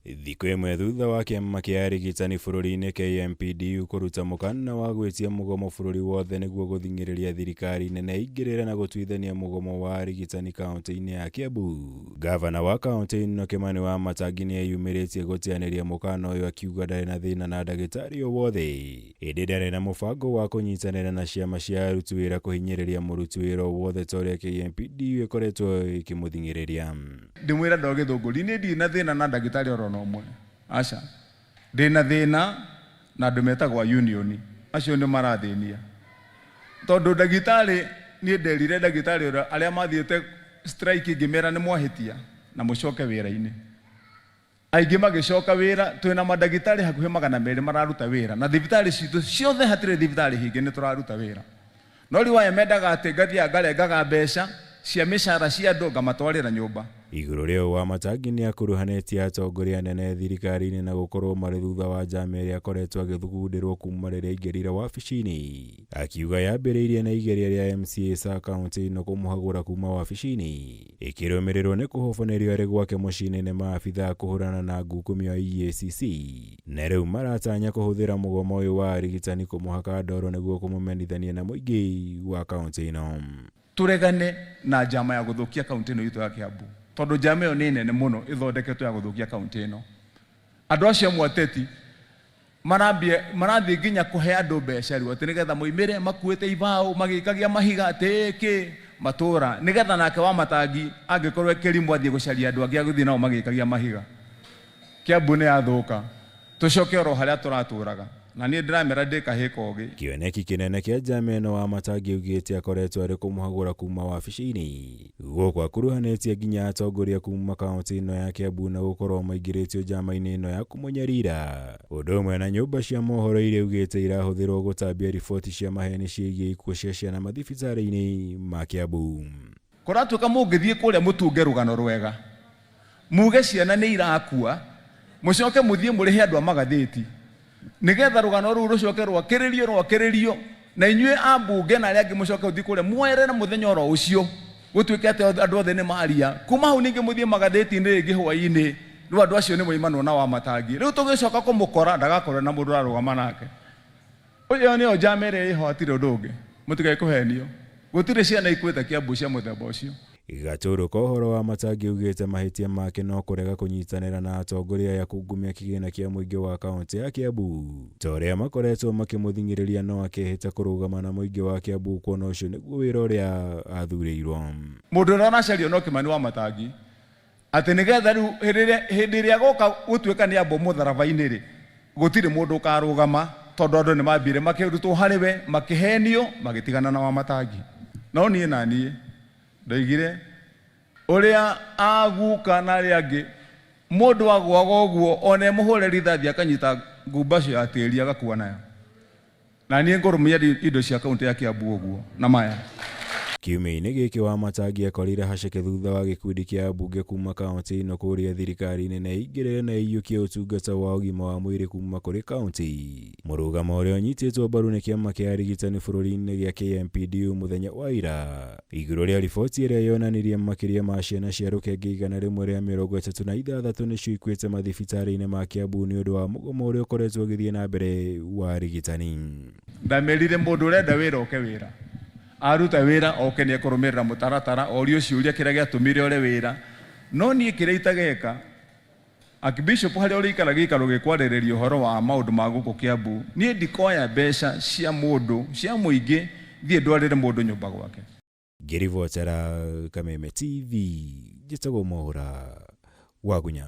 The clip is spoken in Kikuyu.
Thikũ ĩmwe thutha wa kĩama kĩa arigitani bũrũri-inĩ KMPDU kũruta mũkana wa gwĩtia mũgomo bũrũri wothe nĩguo gũthing'ĩrĩria thirikari nene ĩingĩrĩre na gũtuithania mũgomo wa arigitani kaũntĩ-inĩ ya Kiambu. Gavana wa kaũntĩ ĩno Kimani Wamatangi nĩ eyumĩrĩtie gũteanĩria mũkana ũyũ akiuga ndarĩ na thĩna na ndagĩtarĩ o wothe ĩndĩ ndarĩ na mũbango wa kũnyitanĩra na ciama cia aruti wĩra kũhinyĩrĩria mũruti wĩra o wothe ta ũrĩa KMPDU ĩkoretwo ĩkĩmũthing'ĩrĩria. Ndĩmwĩra ndo gĩthũngũri niĩ ndirĩ na thĩna na ndagĩtarĩ oro na ũmwe, aca. Ndĩna thĩna na andũ metagwo a union, acio nĩo marathĩnia. Tondũ ndagĩtarĩ, niĩ nderire ndagĩtarĩ ũrĩa arĩa mathiĩte strike ngĩmera nĩ mwahĩtia na mũcoke wĩra-inĩ. Aingĩ magĩcoka wĩra, twĩna mandagĩtarĩ hakuhĩ 200 mararuta wĩra na thibitarĩ citũ ciothe hatirĩ thibitarĩ hinge nĩ tũraruta wĩra. No rĩu aya mendaga atĩ ngathiaga ngarengaga mbeca cia mĩcara cia andũ ngamatwarĩra nyũmba. Igũrũ rĩa ũũ Wamatangi nĩ akuruhanĩtie atongoria anene thirikari-inĩ na gũkorwo marĩ thutha wa njama ĩrĩa akoretwo agĩthugundĩrwo kuma rĩrĩa aingĩrire wabici-inĩ. Akiuga yambĩrĩirie na igeria rĩa MCAs a kauntĩ ĩno kũmũhagũra kuma wabici-inĩ. Ĩkĩrũmĩrĩrwo nĩ kũhobanĩrio arĩ gwake mũciĩ-inĩ nĩ maabithaa a kũhũrana na ngukumio a EACC, na rĩu maratanya kũhũthĩra mũgomo ũyũ wa arigitani kũmũhaka ndoro nĩguo kũmũmenithania na mũingĩ wa kauntĩ ĩno. Tũregane na njama ya gũthũkia kauntĩ ĩno itũ ya Kiambu tondũ njama ĩyo nĩ nene mũno ĩthondeketwo ya gũthũkia kauntĩ ĩno. Andũ acio amwe ateti marambia marathiĩ nginya kũhe andũ mbeca rĩu atĩ nĩgetha moimĩre makuĩte ibaũ magĩikagia mahiga atĩ kĩ matũra nĩgetha nake wa matangi angĩkorwo e kĩrimũ athiĩ gũcaria andũ angĩ agũthiĩ nao magĩikagia mahiga. Kiambu nĩ yathũka tũcoke oro harĩa tũratũraga na niĩ ndĩramera ndĩ kahĩĩ kogĩ. Kĩoneki kĩnene kĩa njama ĩno Wamatangi augĩte akoretwo arĩ kũmũhagũra kuma wabici-inĩ. Gũkũ akuruhanĩtie nginya atongoria kuma kaũntĩ ĩno ya Kiambu na gũkorwo maingĩrĩtio njama-inĩ ĩno ya kũmũnyarira. Ũndũ ũmwe na nyũmba cia mohoro iria augĩte irahũthĩrwo gũtambia riboti cia maheni ciĩgiĩ ikuũ cia ciana mathibitarĩ-inĩ ma Kiambu. Kũratuĩka mũngĩthiĩ kũrĩa mũtunge rũgano rwega, muge ciana nĩ irakua, mũcoke mũthiĩ mũrĩhe andũ a magathĩti, nĩgetha rũgano rũu rũcoke rwakĩrĩrio rwakĩrĩrio, na inyuĩ ambunge na arĩa angĩ mũcoke mũthiĩ kũrĩa muoerere mũthenya oro ũcio, gũtuĩke atĩ andũ othe nĩ maria. Kuma hau ningĩ mũthiĩ magathĩti-inĩ rĩngĩ hwaĩ-inĩ, rĩu andũ acio nĩ moimanwo na Wamatangi. Rĩu tũgĩcoka kũmũkora ndagakorwo na mũndũ ũrarũgama nake. Ĩyo nĩyo njama ĩrĩa ĩho hatirĩ ũndũ ũngĩ. Mũtigae kũhenio. Gũtirĩ ciana ikuĩte Kiambu cia mũthemba ũcio. Gatũrũ ka ũhoro wa Matangi augĩte mahĩtia make no kũrega kũnyitanĩra na atongoria aya kungumia kĩgĩna kĩa mũingĩ wa kaũntĩ ya Kiambu ta ũrĩa makoretwo makĩmũthing'ĩrĩria no akehĩta kũrũgama na mũingĩ wa Kiambu kuona ũcio nĩguo wĩra ũrĩa athurĩirwo. Mũndũ ũrĩa ũracario no Kimani wa Matangi. Atĩ nĩgetha rĩu hĩndĩ ĩrĩa agoka gũtuĩka nĩ ambwo mũtharaba-inĩ-rĩ, gũtirĩ mũndũ ũkarũgama, tondũ andũ nĩ mambire makĩrutwo harĩ we, makĩhenio, magĩtigana na Wamatangi. No niĩ na niĩ ndoigire, ũrĩa aguka na arĩa angĩ, mũndũ agũaga ũguo, ona emũhũre rithathi akanyita ngumbaco ya tĩri agakua nayo. Na niĩ ngũrũmia indo cia kaũntĩ ya Kiambu ũguo na maya. Kiumia-inĩ gĩkĩ Wamatangi ekorire haceke thutha wa gĩkundi kĩa ambunge kuma kaũntĩ ĩno kũria thirikari nene ĩingĩrĩre na ĩiyũkie ũtungata wa ũgima wa mwĩrĩ kuma kũrĩ kaũntĩ. Mũrũgamo ũrĩa ũnyitĩtwo mbaru nĩ kĩama kĩa arigitani bũrũri-inĩ gĩa KMPDU mũthenya wa ira. Igũrũ rĩa riboti ĩrĩa yonanirie makĩria ma ciana cia rũkenge 136 nĩcio ikuĩte mathibitarĩ-inĩ ma Kiambu nĩ ũndũ wa mũgomo ũrĩa ũkoretwo ũgĩthiĩ na mbere wa arigitani. Ndamerire mũndũ ũrenda wĩra oke wĩra. Aruta wĩra oke nĩ ekũrũmĩrĩra mũtaratara, orio ciũria kĩrĩa gĩatũmire ore wĩra. No niĩ kĩrĩa itageka, Archbishop harĩa ũrĩikara gĩikaro gĩkwarĩrĩria ũhoro wa maũndũ ma gũkũ Kiambu, niĩ ndikoya mbeca cia mũndũ, cia mũingĩ, thiĩ ndwarĩre mũndũ nyũmba gwake. Ngĩribotera Kameme TV, njĩtagwo Mwaũra Wagunya.